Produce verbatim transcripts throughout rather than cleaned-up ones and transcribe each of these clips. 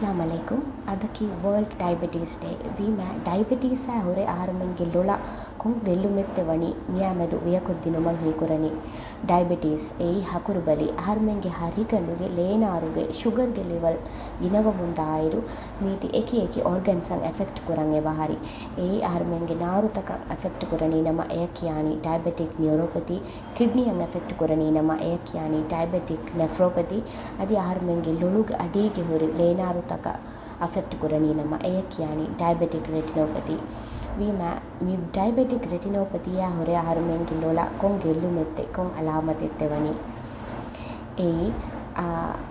އައްސަލާމު ޢަލައިކުމް. އަދަކީ ވަރލްޑް ޑައިބެޓީސް ޑޭ. ވީމާ، ޑައިބެޓީސްއާ ހުރެ އަހަރުމެންގެ ލޮލަށް ކޮން ގެއްލުމެއްތަ ވަނީ މިއާމެދު ވިޔަކޮށްދިނުމަށް ހީކުރަނީ. ޑައިބެޓީސް އެއީ ހަކުރުބަލި. އަހަރުމެންގެ ހަރިގަނޑުގެ ލޭނާރުގެ ޝުގަރގެ ލެވަލް ގިނަވަމުންދާއިރު، މީތި އެކި އެކި އޯރްގަންސްއަށް އެފެކްޓް ކުރަން އެބަހަރި. އެއީ އަހަރުމެންގެ ނާރުތަކަށް އެފެކްޓް ކުރަނީ ނަމަ، އެޔަށް ކިޔާނީ ޑައިބެޓިކް ނިއުރޯޕެތީ. ކިޑްނީއަށް އެފެކްޓް ކުރަނީ ނަމަ، އެޔަށް ކިޔާނީ ޑައިބެޓިކް ނެފްރޯޕެތީ. އަދި އަހަރުމެންގެ ލޮލުގެ އަޑީގެ ހުރި ލޭނާރުތަކަށް އެފެކްޓް ކުރަނީ ނަމަ، އެޔަށް ކިޔާނީ ޑައިބެޓިކް ރެޓިނޯޕެތީ. ވީމާ، މި ޑައިބެޓިކް ރެޓިނޯޕެތީއާ ހުރެ އަހަރުމެންގެ ލޮލަށް ކޮން ގެއްލުމެއްތެ، ކޮން އަލާމަތެއްތެ ވަނީ؟ އެއީ، އާ،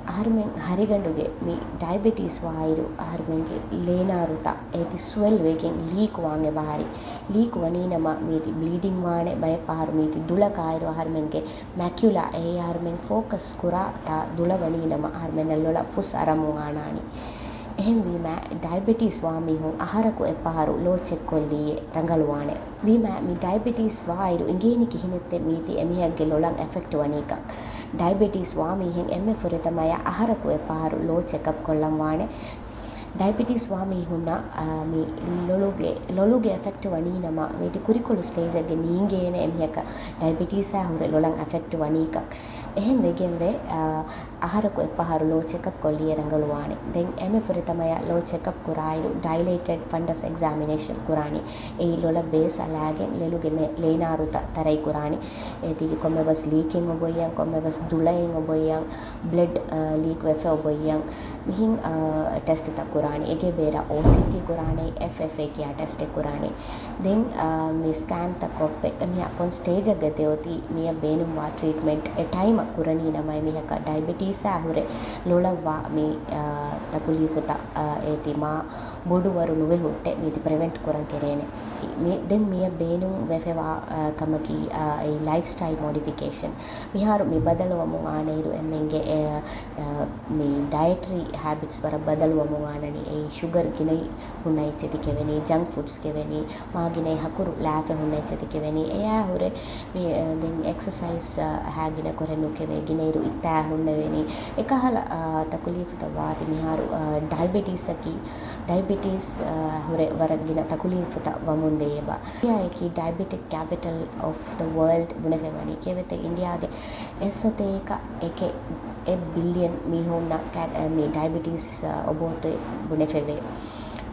އަހަރުމެން ހަރިގަނޑުގެ މި ޑައިބެޓީސް ވާއިރު، އަހަރުމެންގެ ލޭނާރުތައް އޭތި ސްވެލް ވެގެން ލީކު ވާން އެބަހަރި. ލީކު ވަނީ ނަމަ މީތި ބްލީޑިން ވާނެ. ބައެއް ފަހަރު މީތި ދުޅަކާއިރު އަހަރުމެންގެ މެކިއުލާ އެއީ އަހަރުމެން ފޯކަސް ކުރާ ތާ ދުޅަ ވަނީ ނަމަ، އަހަރުމެންނަށް ލޮލަށް ފުސް އަރަމުން އާނާނީ. އެހެންވީމާ، ޑައިބެޓީސް ވާ މީހުން އަހަރަކު އެއްފަހަރު ލޯ ޗެކް ކޮށްލީއޭ ރަނގަޅުވާނެ. ވީމާ، މި ޑައިބެޓީސް ވާއިރު އިނގޭނީ ކިހިނެއްތެ މީތި އެމީހެއްގެ ލޮލަށް އެފެކްޓް ވަނީކަން؟ ޑައިބެޓީސް ވާ މީހެއް އެންމެ ފުރަތަމަޔަށް އަހަރަކު އެއްފަހަރު ލޯ ޗެކްއަޕް ކޮށްލަން ވާނެ. ޑައިބެޓީސް ވާ މީހުންނަށް، އާ، މި ލޮލުގެ، ލޮލުގެ އެފެކްޓް ވަނީ ނަމަ، މީތި ކުރިކޮޅު ސްޓޭޖެއްގެ ނީނގޭނެ އެމީހަކަށް ޑައިބެޓީސްއާ ހުރެ ލޮލަށް އެފެކްޓް ވަނީކަން. އެހެން ވެގެންވެ، އާ، އަހަރަކު އެއްފަހަރު ލޯ ޗެކްއަޕް ކޮށްލިޔެ ރަނގަޅުވާނެ. ދެން އެންމެ ފުރަތަމަޔަށް ލޯ ޗެކްއަޕް ކުރާއިރު، ޑައިލޭޓެޑް ފަންޑަސް އެގްޒާމިނޭޝަން ކުރާނީ. އެއީ ލޮލަށް ބޭސް އަލާގެން ލެލުގެ ނެ-، ލޭނާރުތައް ތަރައި ކުރާނީ. އޭތީގެ ކޮންމެވެސް ލީކެއް އޮބޮއްޔަން، ކޮންމެވެސް ދުޅައެއް އޮބޮއްޔަން، ބްލަޑް، އާ، ލީކް ވެފަ އޮބޮއްޔަން. މިހިން، އާ، ޓެސްޓްތައް ކުރާނީ. އޭގެ ބޭރަށް އޯސީޓީ ކުރާނީ، އެފްއެފްއޭ ކިޔާ ޓެސްޓެއް ކުރާނީ. ދެން، އާ، މި ސްކޭންތައް ކޮށްފަ އެމީހާ ކޮން ސްޓޭޖަކަށް ދެއޮތީ މިއަށް ބޭނުންވާ ޓްރީޓްމެންޓް އެ ޓައިމަށް ކުރަނީ ނަމަ އެމީހަކަށް ޑައިބެޓީސްއާ ހުރެ ލޮލަށްވާ މި، އާ، ތަކުލީފުތައް، އާ، އޭތި މާ ބޮޑުވަރު ނުވެ ހުއްޓެ މީތި ޕްރިވެންޓް ކުރަން ކެރޭނެ. މި-، ދެން މިއަށް ބޭނުން ވެފަވާ، އާ، ކަމަކީ، އާ، އެއީ ލައިފް ސްޓައިލް މޮޑިފިކޭޝަން. މިހާރު މި ބަދަލުވަމުން އާނައިރު އެންމެންގެ، އެ، އެ، މި ޑައެޓްރީ ހޭބިޓްސް ވަރަށް ބަދަލުވަމުން އާނަނީ. އެއީ ޝުގަރ ގިނައި ހުންނަ އެއްޗެތި ކެވެނީ، ޖަންކް ފުޑްސް ކެވެނީ، މާ ގިނައި ހަކުރު ލާފަ ހުންނަ އެއްޗެތި ކެވެނީ. އެޔާ ހުރެ މި، އެ، ދެން އެކްސަސައިޒް، އަ، ހާ ގިނަ ކުރެއް ނުކެވޭ، ގިނައިރު އިއްތާ ހުންނެވެނީ. އެކަހަލަ، އަ، ތަކުލީފުތައް ވާތި މިހާރު، އަ، ޑައިބެޓީސްއަކީ، ޑައިބެޓީސް، އަ، ހުރެ ވަރަށް ގިނަ ތަކުލީފުތައް ވަމުން ދޭ އެބަ. އިންޑިއާއަކީ ޑައިބެޓިކް ކެޕިޓަލް އޮފް ދަ ވަރލްޑް ބުނެފަ ވަނީ. ކެވެތެ އިންޑިއާގެ އެއްސަތޭކަ އެކެއް އެއް ބިލިއަން މީހުންނަށް ކެ-، މި ޑައިބެޓީސް، އަ، އޮބޯތެ ބުނެފެވޭ.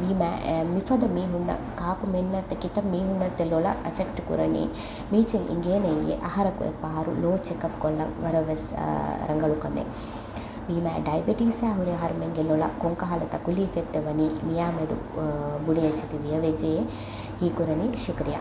ވީމާ، އެ، މިފަދަ މީހުންނަށް ކާކުމެންނަށްތަ ކިތައް މީހުންނަށްތެ ލޮލަށް އެފެކްޓް ކުރަނީ؟ މީޗެއް އިނގޭނެއޭ އަހަރަކު އެއްފަހަރު ލޯ ޗެކްއަޕް ކޮށްލަން ވަރަށް ވެސް، އަ، ރަނގަޅު ކަމެއް. ވީމާ، ޑައިބެޓީސްއާ ހުރި އަހަރުމެންގެ ލޮލަށް ކޮންކަހަލަ ތަކުލީފެއްތަ ވަނީ މިއާމެދު، އަ، ބުނި އެއްޗެތި ވިޔަވެއްޖެޔޭ. ހީކުރަނީ. ޝުކުރިއްޔާ.